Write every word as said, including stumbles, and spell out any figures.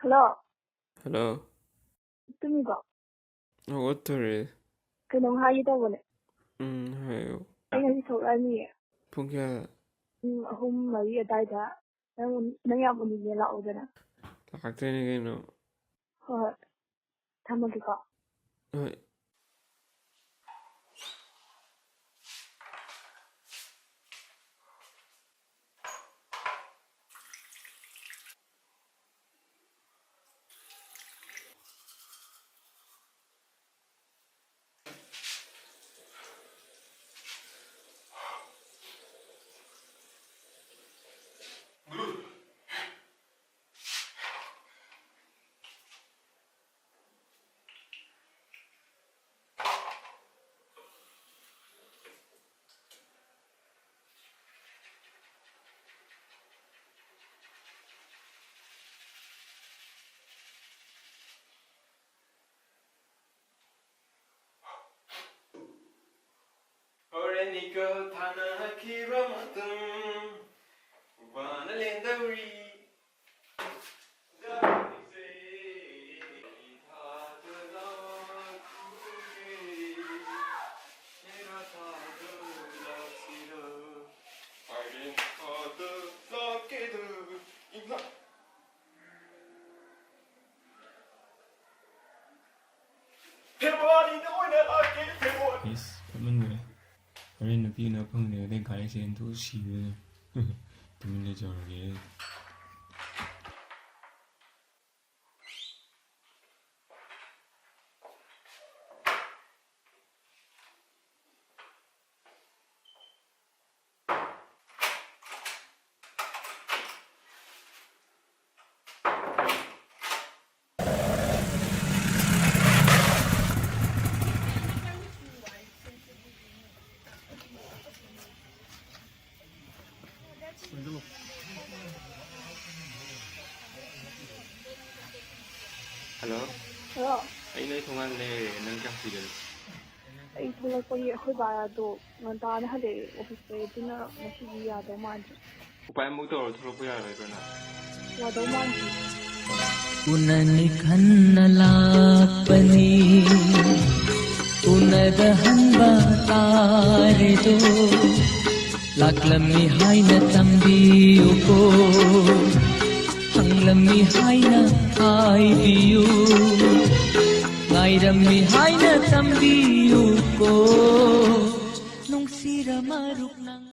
Hello. Hello. ꯇꯨꯝꯃꯤꯕꯣ? ꯍꯧꯒꯠꯇꯣꯔꯦ꯫ ꯀꯩꯅꯣꯝ ꯍꯥꯏꯒꯦ ꯇꯧꯕꯅꯦ꯫ ꯎꯝ, ꯍꯥꯏꯌꯣ꯫ ꯑꯩ ꯉꯁꯤ ꯊꯣꯛꯂꯛꯑꯅꯤꯌꯦ꯫ ꯄꯨꯡ ꯀꯌꯥꯗ? ꯄꯨꯡ ꯑꯍꯨꯝ ꯃꯔꯤ ꯑꯗꯥꯏꯗ꯫ ꯅꯪ, ꯅꯪ ꯌꯥꯝ ꯎꯅꯤꯡꯉꯦ, ꯂꯥꯛꯎꯗꯅ꯫ ꯂꯥꯛꯇꯣꯏꯅꯦ ꯀꯩꯅꯣ꯫ ꯍꯣꯏ ꯍꯣꯏ꯫ ꯊꯝꯃꯒꯦꯀꯣ꯫ ꯍꯣꯏ꯫ ꯍꯣꯔꯦꯟ ꯏꯀꯜ ꯊꯥꯅꯈꯤꯕ ꯃꯇꯝ ꯋꯥꯅ ꯂꯦꯟꯗꯧꯔꯤ꯫ ꯐꯦꯕ꯭ꯔꯨꯋꯥꯔꯤꯗ ꯑꯣꯏꯅ ꯂꯥꯛꯀꯦ, ꯐꯦꯕ꯭ꯔꯨꯋꯥꯔꯤ꯫ ꯏꯁ, ꯐꯠꯃꯟꯈ꯭ꯔꯦ꯫ ꯍꯣꯔꯦꯟ ꯅꯨꯄꯤ ꯎꯅꯕ ꯐꯪꯗ꯭ꯔꯤꯉꯩꯗ ꯒꯥꯔꯤ ꯑꯦꯛꯁꯤꯗꯦꯟ ꯊꯣꯛꯑ ꯁꯤꯗꯣꯏꯅꯦ꯫ ꯇꯨꯃꯤꯟ ꯂꯩꯖꯍꯧꯔꯒꯦ꯫ ꯍꯜꯂꯣ꯫ ꯍꯜꯂꯣ꯫ ꯑꯩ ꯅꯣꯏ ꯊꯣꯡꯒꯥꯟ ꯂꯩꯔꯦ꯫ ꯅꯪ ꯀꯌꯥꯝ ꯀꯨꯏꯗꯣꯏꯅꯣ? ꯑꯩ ꯊꯣꯛꯂꯛꯄꯒꯤ ꯑꯩꯈꯣꯏ ꯕꯥꯗꯣ ꯉꯟꯇꯥꯅ ꯍꯜꯂꯛꯑꯦ ꯑꯣꯐꯤꯁꯇꯩ, ꯑꯗꯨꯅ ꯉꯁꯤꯗꯤ ꯌꯥꯗꯧ ꯃꯥꯟꯗ꯭ꯔꯦ꯫ ꯎꯄꯥꯏ ꯑꯃꯐꯥꯎ ꯇꯧꯔ ꯊꯣꯛꯂꯛꯄ ꯌꯥꯔꯣꯏꯗ꯭ꯔꯣ ꯅꯪ? ꯌꯥꯗꯧ ꯃꯥꯟꯗ꯭ꯔꯦ꯫ ꯎꯅꯅꯤ ꯈꯟꯅ ꯂꯥꯛꯄꯅꯤ, ꯎꯅꯗꯍꯟꯕ ꯇꯥꯔꯦꯗꯣ꯫ ꯂꯥꯛꯂꯝꯃꯤ ꯍꯥꯏꯅ ꯇꯝꯕꯤꯌꯨꯀꯣ, ꯍꯪꯂꯝꯃꯤ ꯍꯥꯏꯅ ꯍꯥꯏꯕꯤꯌꯨ, ꯉꯥꯏꯔꯝꯃꯤ ꯍꯥꯏꯅ ꯇꯝꯕꯤꯌꯨꯀꯣ, ꯅꯨꯡꯁꯤꯔ ꯃꯔꯨꯞ ꯅꯪ꯫